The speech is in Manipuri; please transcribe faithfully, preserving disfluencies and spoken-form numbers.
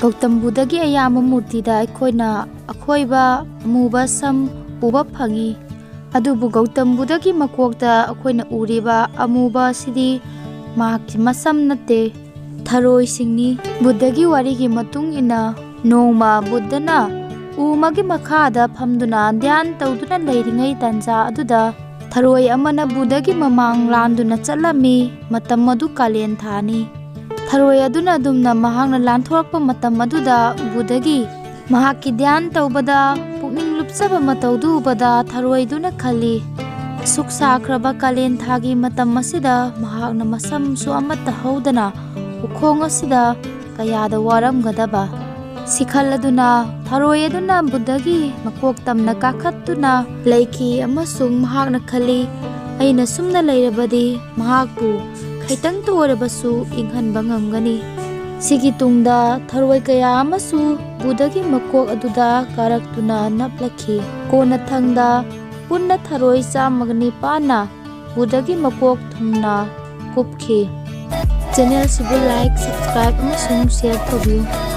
ꯒꯧꯇꯝ ꯕꯨꯙꯒꯤ ꯑꯌꯥꯝꯕ ꯃꯨꯔꯇꯤꯗ ꯑꯩꯈꯣꯏꯅ ꯑꯈꯣꯏꯕ, ꯑꯃꯨꯕ ꯁꯝ ꯎꯕ ꯐꯪꯏ꯫ ꯑꯗꯨꯕꯨ ꯒꯧꯇꯝ ꯕꯨꯙꯒꯤ ꯃꯀꯣꯛꯇ ꯑꯩꯈꯣꯏꯅ ꯎꯔꯤꯕ ꯑꯃꯨꯕ ꯑꯁꯤꯗꯤ ꯃꯍꯥꯛꯀꯤ ꯃꯁꯝ ꯅꯠꯇꯦ, ꯊꯔꯣꯏꯁꯤꯡꯅꯤ꯫ ꯕꯨꯙꯒꯤ ꯋꯥꯔꯤꯒꯤ ꯃꯇꯨꯡ ꯏꯟꯅ, ꯅꯣꯡꯃ ꯕꯨꯙꯅ ꯎ ꯑꯃꯒꯤ ꯃꯈꯥꯗ ꯐꯝꯗꯨꯅ ꯙ꯭ꯌꯥꯟ ꯇꯧꯗꯨꯅ ꯂꯩꯔꯤꯉꯩ ꯇꯥꯟꯖꯥ ꯑꯗꯨꯗ ꯊꯔꯣꯏ ꯑꯃꯅ ꯕꯨꯙꯒꯤ ꯃꯃꯥꯡ ꯂꯥꯟꯗꯨꯅ ꯆꯠꯂꯝꯃꯤ꯫ ꯃꯇꯝ ꯑꯗꯨ ꯀꯥꯂꯦꯟ ꯊꯥꯅꯤ꯫ ꯊꯔꯣꯏ ꯑꯗꯨꯅ ꯑꯗꯨꯝꯅ ꯃꯍꯥꯛꯅ ꯂꯥꯟꯊꯣꯔꯛꯄ ꯃꯇꯝ ꯑꯗꯨꯗ ꯕꯨꯙꯒꯤ ꯃꯍꯥꯛꯀꯤ ꯙ꯭ꯌꯥꯟ ꯇꯧꯕꯗ ꯄꯨꯛꯅꯤꯡ ꯂꯨꯞꯆꯕ ꯃꯇꯧꯗꯨ ꯎꯕꯗ ꯊꯔꯣꯏꯗꯨꯅ ꯈꯜꯂꯤ, ꯑꯁꯨꯛ ꯁꯥꯈ꯭ꯔꯕ ꯀꯥꯂꯦꯟ ꯊꯥꯒꯤ ꯃꯇꯝ ꯑꯁꯤꯗ ꯃꯍꯥꯛꯅ ꯃꯁꯝꯁꯨ ꯑꯃꯠꯇ ꯍꯧꯗꯅ ꯎꯈꯣꯡ ꯑꯁꯤꯗ ꯀꯌꯥꯗ ꯋꯥꯔꯝꯒꯗꯕ꯫ ꯁꯤꯈꯜ ꯑꯗꯨꯅ ꯊꯔꯣꯏ ꯑꯗꯨꯅ ꯕꯨꯙꯒꯤ ꯃꯀꯣꯛ ꯇꯝꯅ ꯀꯥꯈꯠꯇꯨꯅ ꯂꯩꯈꯤ ꯑꯃꯁꯨꯡ ꯃꯍꯥꯛꯅ ꯈꯜꯂꯤ, "ꯑꯩꯅ ꯁꯨꯝꯅ ꯂꯩꯔꯕꯗꯤ ꯃꯍꯥꯛꯄꯨ ꯈꯤꯇꯪꯇ ꯑꯣꯏꯔꯕꯁꯨ ꯏꯪꯍꯟꯕ ꯉꯝꯒꯅꯤ꯫" ꯁꯤꯒꯤ ꯇꯨꯡꯗ ꯊꯔꯣꯏ ꯀꯌꯥ ꯑꯃꯁꯨ ꯕꯨꯙꯒꯤ ꯃꯀꯣꯛ ꯑꯗꯨꯗ ꯀꯥꯔꯛꯇꯨꯅ ꯅꯞꯂꯛꯈꯤ꯫ ꯀꯣꯟꯅꯊꯪꯗ ꯄꯨꯟꯅ ꯊꯔꯣꯏ ꯆꯥꯝꯃꯒ ꯅꯤꯄꯥꯟꯅ ꯕꯨꯙꯒꯤ ꯃꯀꯣꯛ ꯊꯨꯡꯅ ꯀꯨꯞꯈꯤ꯫ ꯆꯦꯅꯦꯜꯁꯤꯕꯨ like, subscribe ꯑꯃꯁꯨꯡ share ꯇꯧꯕꯤꯌꯨ꯫